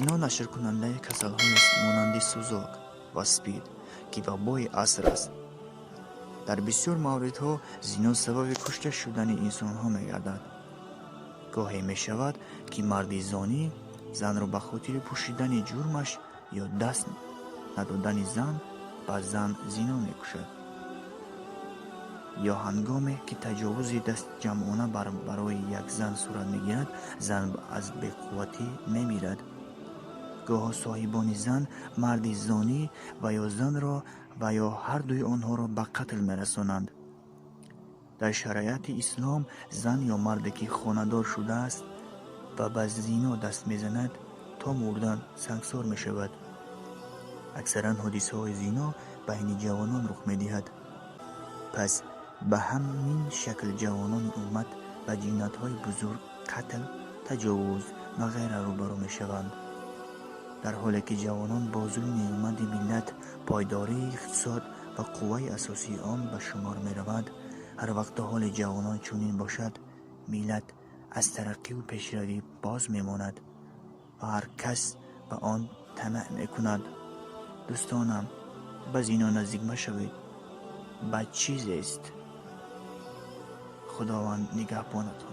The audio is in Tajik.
Зино нашркунандаи касалҳоест, монанди сузок ва СПИД, ки вабои аср аст. Дар бисёр мавридҳо зино сабаби кушта шудани инсонҳо мегардад. Гоҳе мешавад, ки марди зонӣ занро ба хотири пӯшидани ҷурмаш ё даст надодани зан ба зан зино мекушад. Ё ҳангоме ки таҷовузи дастҷамъона барои як зан сурат мегирад, зан аз беқувватӣ мемирад. Гоҳо соҳибони зан марди зонӣ ва ё занро ва ё ҳардуи онҳоро ба қатл мерасонанд. Дар шариати ислом зан ё марде ки хонадор шудааст ва ба зино даст мезанад, то мурдан сангсор мешавад. Аксаран ҳодисаҳои зино байни ҷавонон рух медиҳад. Пас ба ҳамин шакл ҷавонони уммат ба ҷиноятҳои бузург, қатл, таҷовуз ва ғайра рӯбарӯ мешаванд. Дар ҳоле ки ҷавонон бозуи нерӯманди миллат, пойдории иқтисод ва қувваи асосии он ба шумор мераванд, ҳар вақто ҳоли ҷавонон чунин бошад, миллат аз тараққиву пешравӣ боз мемонад ва ҳар кас ба он тамаъ мекунад. Дӯстонам, ба зино наздик машавед, бад чизест. Худованд нигаҳбонатон.